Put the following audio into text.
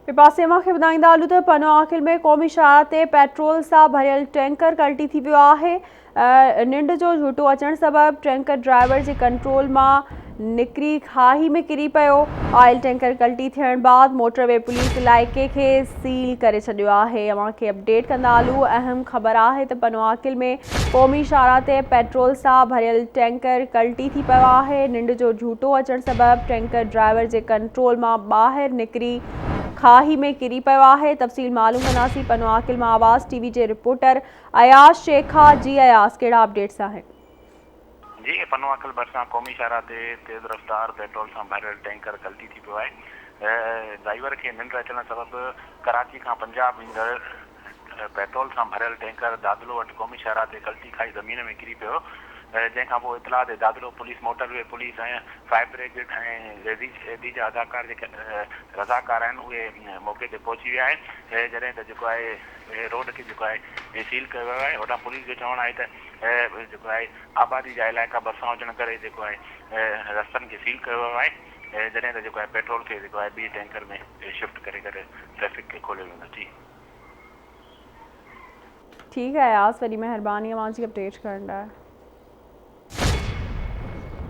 ٻئي پاسي اوهان کي ٻڌائيندا هلون ته پنوعاقل ۾ قومي شاهراهه تي پيٽرول سان ڀريل ٽينڪر ڪلٽي ٿي ويو آهي، ننڊ جو جهوٽو اچڻ سبب ٽينڪر ڊرائيور جي ڪنٽرول مان نڪري کاهي ۾ ڪري پيو، آئل ٽينڪر ڪلٽي ٿيڻ بعد موٽر وي پوليس علائقي کي سيل ڪري ڇڏيو آهي، اوهان کي اپڊيٽ ڪندا هلون اهم خبر آهي ته پنوعاقل ۾ قومي شاهراهه تي پيٽرول سان ڀريل ٽينڪر ڪلٽي ٿي پيو آهي، ننڊ جو جهوٽو اچڻ سبب ٽينڪر ڊرائيور جي ڪنٽرول مان ٻاهر نڪري کاهي ۾ ڪري پيو آهي، تفصيل معلوم ڪنداسين پنوعاقل مان آواز ٽي وي جي رپورٽر اياز شيخ کان، جي اياز ڪهڙا اپڊيٽس آهن. جي پنوعاقل ڀرسان قومي شاهراهه تي تيز رفتار پيٽرول سان ڀريل ٽينڪر ڪلٽي ٿي پيو آهي، ڊرائيور کي ننڊ اچڻ سبب ڪراچي کان پنجاب ويندڙ پيٽرول سان ڀريل ٽينڪر دادلو وٽ قومي شاهراهه تي ڪلٽي کائي زمين ۾ ڪري پيو، جنهن کانپوء اطلاع تي Dadlo police, motorway police ۽ fire brigade ۽ Edhi جا اداڪار جيڪي رضاڪار آهن اهي موقعي تي پهچي ويا آهن، جڏهن ته جيڪو آهي روڊ کي جيڪو آهي سيل ڪيو ويو آهي، هوڏانهن پوليس جو چوڻ آهي ته جيڪو آهي آبادي جا علائقا ڀرسان هجڻ ڪري جيڪو آهي رستن کي سيل ڪيو ويو آهي، جڏهن ته جيڪو آهي پيٽرول کي جيڪو آهي ٻي ٽينڪر ۾ شفٽ ڪري ڪري ٽريفڪ کي کوليو ويندو. جي. ٺيڪ آهي اياز وڏي مهرباني اوهان جي اپڊيٽ ڪرڻ لاء.